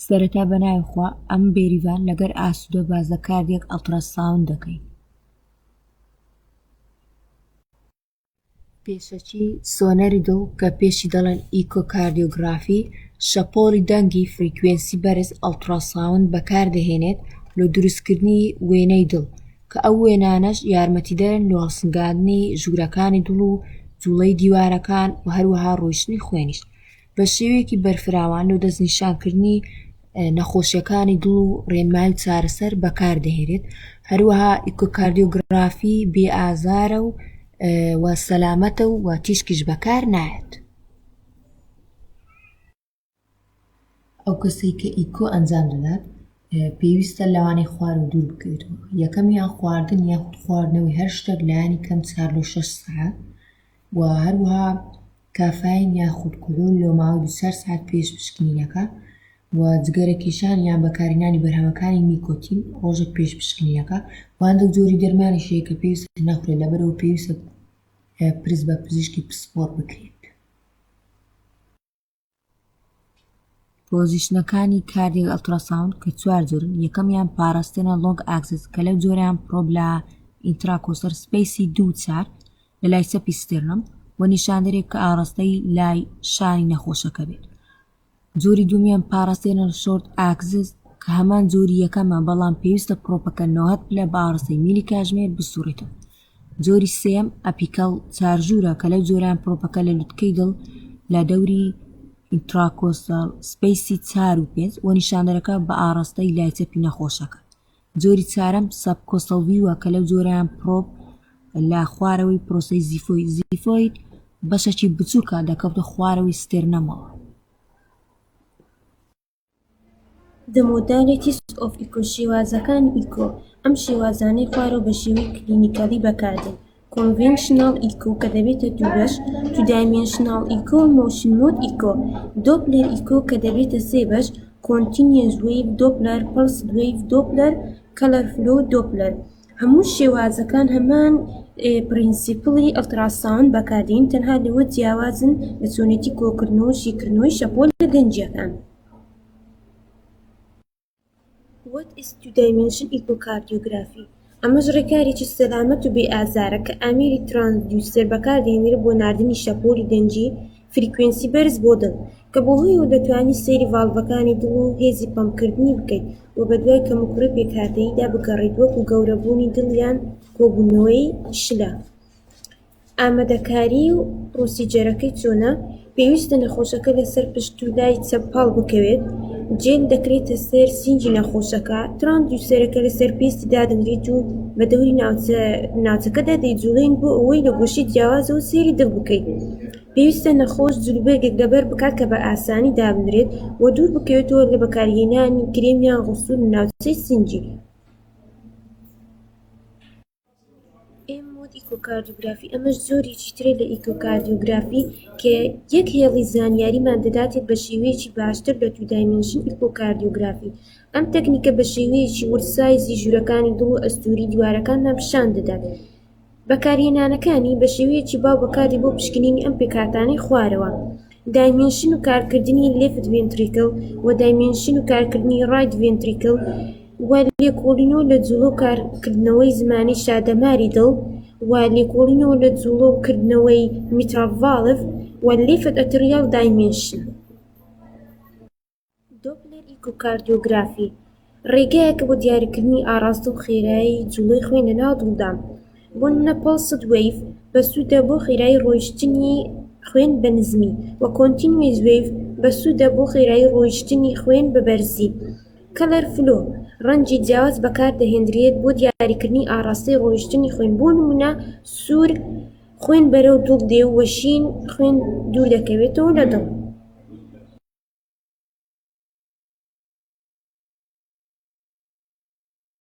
سەرەتا بەناوی خوا ئەمن بێریڤان لەگەر ئاسودە باس لە cardiac ultrasound دەکەین. پێشەکی سۆنەری دڵ کە پێشی دەڵێن ئیکۆکاردیۆگرافی، شەپۆلی دەنگی frequency بەرز ultrasound بەکاردەهێنێت لۆ دروستکردنی وێنەی دڵ کە ئەو وێنانەش یارمەتیدەرن لۆ هەڵسەنگاندنی ژوورەکانی دڵ و جوڵەی دیوارەکان و هەروەها ڕۆیشتنی خوێنیش. بە شێوەیەکی بەرفراوان لۆ دەستنیشانکردنی نەخۆشیەکانی دڵ و ڕێنمایی و چارەسەر بەکاردەهێنرێت هەروەها ئیکۆکاردیۆگرافی بێ ئازارە و و سەلامەتە و و تیشکیش بەکار نایەت. ئەو کەسەی کە ئیکۆ ئەنجام دەدات پێویستە لەوانەی خوارەوە دوور بکەوێتەوە یەکەمیان خواردن یاخود خواردنەوەی هەر شتێک لایەنی کەم چار لۆ شەش سەعات و هەروەها کافاین یاخود کحول لۆ ماوەی 24 سەعات پێش پشکنینەکە و جگەرەکێشان یان بەکارهێنانی بەرهەمەکانی نیکۆتین ڕۆژێک پێش پشکنینەکە و هەندێک جۆری دەرمانیش هەیە کە پێویستە نەخورێت لەبەرئەوە پێویستە پرس بە پزیشکی پسپۆڕ بکرێت. position ەکانی cardiac ultrasound کە چوار جۆرن، یەکەمیان parasternal long axis کە لەو جۆرەیان probe لە intercostal space ی دوو و چار لە لای چەپی sternum و نیشاندەرێک کە ئاڕاستەی لای شانی نەخۆشەکە بێت. جۆری دوومیان parasternal short axis کە هەمان جۆری یەکەمە بەڵام پێویستە probe ەکە 90 پلە بە ئاڕاستەی میلی کاژمێر بسوڕێتەوە. جۆری سێیەم apical چارژوورە کە لەو جۆرەیان probe ەکە لە لوتکەی دڵ لە دەوری intercostal space ی چار و پێنج و نیشاندەرەکە بە ئاڕاستەی لای چەپی نەخۆشەکە. جۆری چارەم subcostal view ە کە لەو جۆرەیان probe لە خوارەوەی پرۆسەی xiphoid xiphoid بەشێکی بچووکە دەکەوتە خوارەوەی sternum ەوە. The Modalities of Echo شێوازەکانی ئیکۆ، ئەم شێوازانەی خوارەوە بە شێوەی clinically بەکاردێن، Conventional Echo کە دەبێتە دوو بەش، Two Dimensional Echo، Motion Mode Echo. Doppler Echo کە دەبێتە سێ بەش، Continuous Wave Doppler، Pulsed Wave Doppler، Color Flow Doppler. هەموو شێوازەکان هەمان principle ی ultrasound بەکاردێن تەنها لەوە جیاوازن لە چۆنێتی کۆکردنەوە و شیکردنەوەی شەپۆلە دەنگییەکان. What is Two Dimension Echocardiography؟ ئەمەش ڕێکارێکی سەلامەت و بێ ئازارە کە ئامێری transducer بەکاردەهێنرێت بۆ ناردنی شەپۆلی دەنگی frequency بەرز بۆ دڵ کە بەهۆیەوە دەتوانیت سەیری valve ەکانی دڵ و هێزی پەمپکردنی بکەیت و بەدوای کەموکوڕی پێکهاتەییدا بگەڕێیت وەکو گەورەبوونی دڵ یان کۆبوونەوەی شلە. ئامادەکاری و procedure ەکەی چۆنە؟ پێویستە نەخۆشەکە لەسەر پشت و لای چەپ پاڵ بکەوێت، جێل دەکرێتە سەر سینگی نەخۆشەکە، transducer ەکە لەسەر پێستی دادەنرێت و بە دەوری ناوچەکەدا دەیجوڵێن بۆ ئەوەی لە گۆشەی جیاوازەوە سەیری دڵ بکەیت. پێویستە نەخۆش جلوبەرگێک لەبەر بکات کە بە ئاسانی دابنرێت و دوور بکەوێتەوە لە بەکارهێنانی کرێم یان غسول لە ناوچەی سینگی. M mode echocardiography، ئەمەش جۆرێکی ترە لە ئیکۆکاردیۆگرافی کە یەک هێڵی زانیاریمان دەداتێت بە شێوەیەکی باشتر لە two dimension echocardiography. ئەم تەکنیکە بە شێوەیەکی ورد سایزی ژوورەکانی دڵ و ئەستووری دیوارەکانمان پیشان دەدات. بەکارهێنانەکانی بە شێوەیەکی باو بەکاردێت بۆ پشکنینی ئەم پێکهاتانەی خوارەوە، dimension و کارکردنی left ventricle و dimension و کارکردنی right ventricle و لێکۆڵینەوە لە جوڵە و کارکردنەوەی زمانی شادەماری دڵ و لێکۆڵینەوە لە جوڵە و کردنەوەی mitral valve و left atrial dimension. Doppler echocardiography ڕێگایەکە بۆ دیاریکردنی ئاڕاستە و خێرایی جوڵەی خوێن لە ناو دڵدا. بۆ نمونە pulsed wave بەسوودە بۆ خێرایی ڕۆیشتنی خوێن بە نزمی و continuous wave بەسوودە بۆ خێرایی ڕۆیشتنی خوێن بە بەرزی. Color flow ڕەنگی جیاواز بەکاردەهێنرێت بۆ دیاریکردنی ئاڕاستەی ڕۆیشتنی خوێن بۆ نمونە سوور خوێن بەرەو دڵ دێ و شین خوێن دوور دەکەوێتەوە لە دڵ.